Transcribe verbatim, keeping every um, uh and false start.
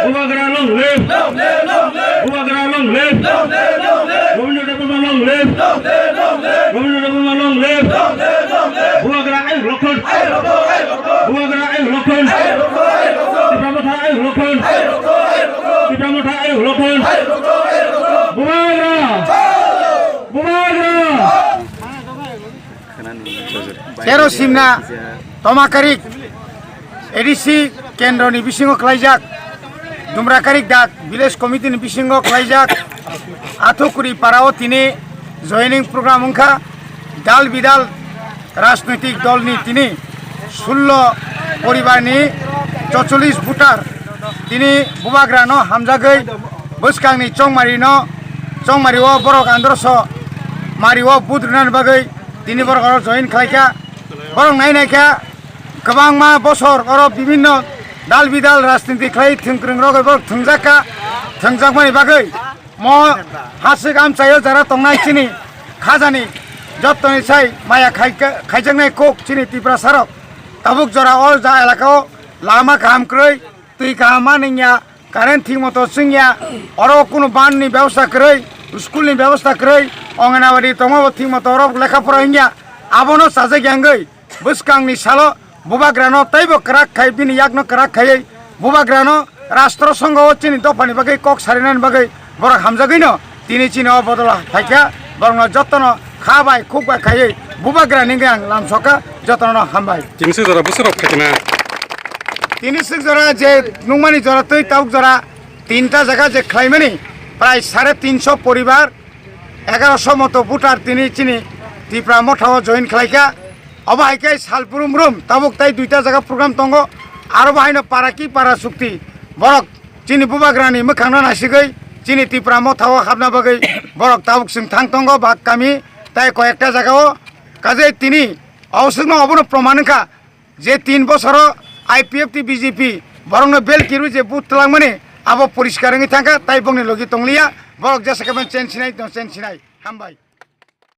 Bubagra long live! Bubagra long live! Gobinda Debbarma long live! Gobinda Debbarma long live! Bubagra ayuk lokhon! Bubagra ayuk lokhon! Tipra Motha ayuk lokhon! Tipra Motha ayuk lokhon! Bubagra! Bubagra! Tero Simna Tomakarik A D C kendroni bisingo khlaijak, Dumrakarik Dak village committee ni bisingo khlaijak, Athukuri parao tini joining program wngkha, dal bidal rajnoitik dolni tini sullo poribarni chocholish voter tini Bubagrano hamjagwi bwskangni chongmarino, chongmario borok androso mario vote rwnani bagwi tini borok oro join khlaikha. Borok nai naikha, kwbangma bosor oro bibinno dal bidal rajniti khlai thwngkwrwng rogwi borok thwngjakha. Thwngjakmani bagwi mo hasik amchaio jara tongnai chini khajani jottoni sai maya khaika-, khaijaknai kok chini Tiprasarok. Tabuk jora o ja elakao lama kaham kwrwi, twi kaham ma nungya, current thik moto chwngya, oro kunu ban ni bebosta kwrwi, school ni bebosta kwrwi, Anganwadi tongo bo thik moto oro lekha pora wngya, abono chajak yangwi bwskang ni salo Bubagrano teibo kwrak khai, bini yakno kwrak khaiwi Bubagrano Rastro Songho o chini dophani bagwi kok sarinani bagwi borok hamjagwino tini chini o bodol phaikha, borokno jotono kha bai khuk bai khaiwi Bubagrani wngwi ang lamsokha, jotono hambai. Tini swk jora bwswk rok phaikha na? Tini swk jora je nungmani jora twi tabuk jora tinta jaga je khlaimani prai sare tinso poribar egaroso moto voter tini chini Tipra Motha o join khlaikha. Obo hai khe sal brum brum tabuk tai duita jaga program tongo. Aro bo haino para ki para chukti borok chini Bubagrani mwkhangno naisigwi chini Tipra Motha o habna bagwi borok tabuk chwng thang tongo bak kami tai koyekta jaga o. Kajai tini o swkno obono proman wngkha je tin bosoro I P F T B J P borokno bel kirwi je vote twlangmani abo poriskar wngwi thangkha tai bongni logi tongliya, borok jesa khe chen sinai tong chen sinai. Hambai.